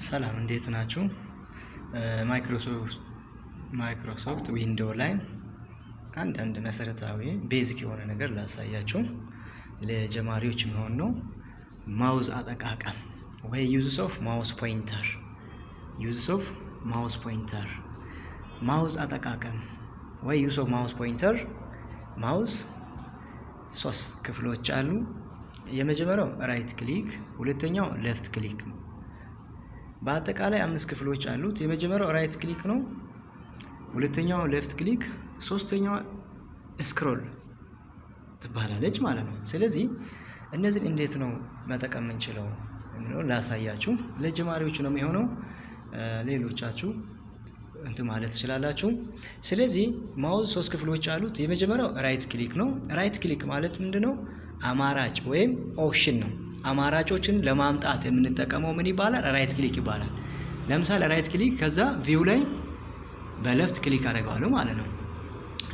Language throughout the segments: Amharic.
ሰላም እንዴት ናችሁ? Microsoft Window ላይ አንዳንድ መሰረታዊ basic የሆነ ነገር ላሳያችሁ፣ ለጀማሪዎች የሚሆን ነው። Mouse አጠቃቀም ወይ uses of mouse pointer፣ uses of mouse pointer፣ mouse አጠቃቀም ወይ use of mouse pointer። Mouse ሶስት ክፍሎች አሉ። የመጀመሪያው right click፣ ሁለተኛው left click። በአጠቃላይ አምስት ክፍሎች አሉት። የመጀመሪያው right click ነው። ሁለተኛው left click፣ ሶስተኛው scroll ትባላለች ማለት ነው። ስለዚህ እነዚህን እንዴት ነው መጠቀም የምንችለው የሚለውን ላሳያችሁ። ለጀማሪዎች ነው የሚሆነው። ሌሎቻችሁ እንትን ማለት ትችላላችሁ። ስለዚህ mouse ሶስት ክፍሎች አሉት። የመጀመሪያው right click ነው። Right click ማለት ምንድነው? አማራጭ ወይም option ነው። አማራጮችን ለማምጣት የምንጠቀመው ምን ይባላል? Right click ይባላል። ለምሳሌ right click ከዛ view ላይ በ left click አደርገዋለሁ ማለት ነው።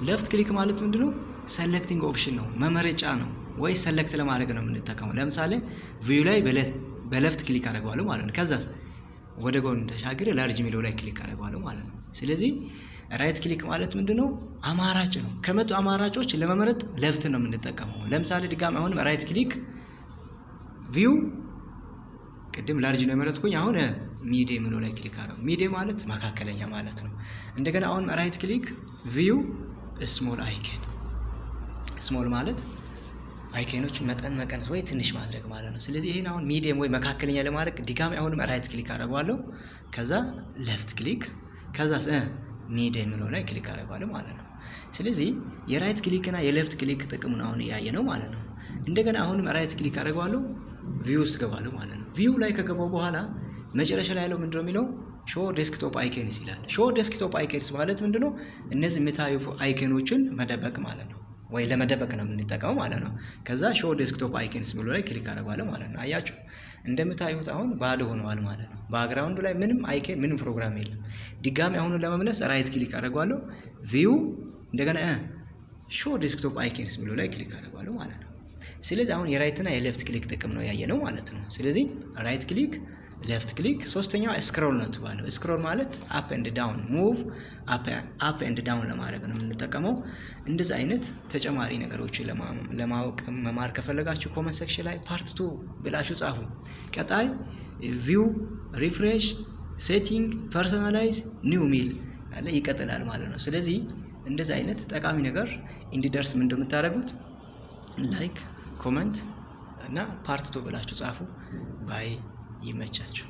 Left click ማለት ምንድነው? Selecting option ነው፣ መመረጫ ነው ወይ select ለማድረግ ነው የምንጠቀመው። ለምሳሌ view ላይ በ left click አደርገዋለሁ ማለት ነው። ከዛስ ወደ ጎን ተሻግሬ large የሚለው ላይ click አደርገዋለሁ ማለት ነው። ስለዚህ right click ማለት ምንድነው? አማራጭ ነው። ከመጡ አማራጮች ለመምረጥ left ነው የምንጠቀመው። ለምሳሌ ድጋሚ አሁንም right click view፣ ቅድም large ነው የመረጥኩኝ። አሁን medium የሚለው ላይ click አደረኩ። Medium ማለት መካከለኛ ማለት ነው። እንደገና አሁን right click view small icon፣ small ማለት icon ኖች መጠን መቀነስ ወይ ትንሽ ማድረግ ማለት ነው። ስለዚህ ይሄን አሁን medium ወይ መካከለኛ ለማድረግ ድጋሚ አሁንም right click አደርገዋለሁ። ከዛ left click፣ ከዛ medium የሚለው ላይ click አደርገዋለሁ ማለት ነው። ስለዚህ የ right click እና የ left click ጥቅሙን አሁን እያየን ነው ማለት ነው። እንደገና አሁንም right click አደርገዋለሁ፣ view ውስጥ ገባለሁ ማለት ነው። View ላይ ከገባው በኋላ መጨረሻ ላይ ያለው ምንድነው የሚለው? Show desktop icons ይላል። Show desktop icons ማለት ምንድነው? እነዚህ የምታዩ icon ኖችን መደበቅ ማለት ነው፣ ወይ ለመደበቅ ነው የምንጠቀመው ማለት ነው። ከዛ show desktop icons የሚለው ላይ click አደርጋለሁ ማለት ነው። አያችሁ፣ እንደምታዩት አሁን ባዶ ሆነዋል ማለት ነው። Background ኡ ላይ ምንም icon፣ ምንም ፕሮግራም የለም። ድጋሚ አሁኑን ለመመለስ right click አደርገዋለሁ፣ view፣ እንደገና show desktop icons የሚለው ላይ click አደርገዋለሁ ማለት ነው። ስለዚህ አሁን የ right እና የ left click ጥቅም ነው ያየነው ማለት ነው። ስለዚህ right click፣ left click፣ ሶስተኛው scroll ነው ትባለው። Scroll ማለት up and down፣ move up and down ለማድረግ ነው የምንጠቀመው። እንደዚህ አይነት ተጨማሪ ነገሮችን ለማወቅ መማር ከፈለጋችሁ comment section ላይ part two ብላችሁ ጻፉ። ቀጣይ view፣ refresh፣ setting፣ personalize፣ new ሚል አለ፣ ይቀጥላል ማለት ነው። ስለዚህ እንደዚህ አይነት ጠቃሚ ነገር እንዲደርስ ምን እንደምታደርጉት like፣ comment እና part two ብላችሁ ጻፉ። Bye፣ ይመቻችሁ።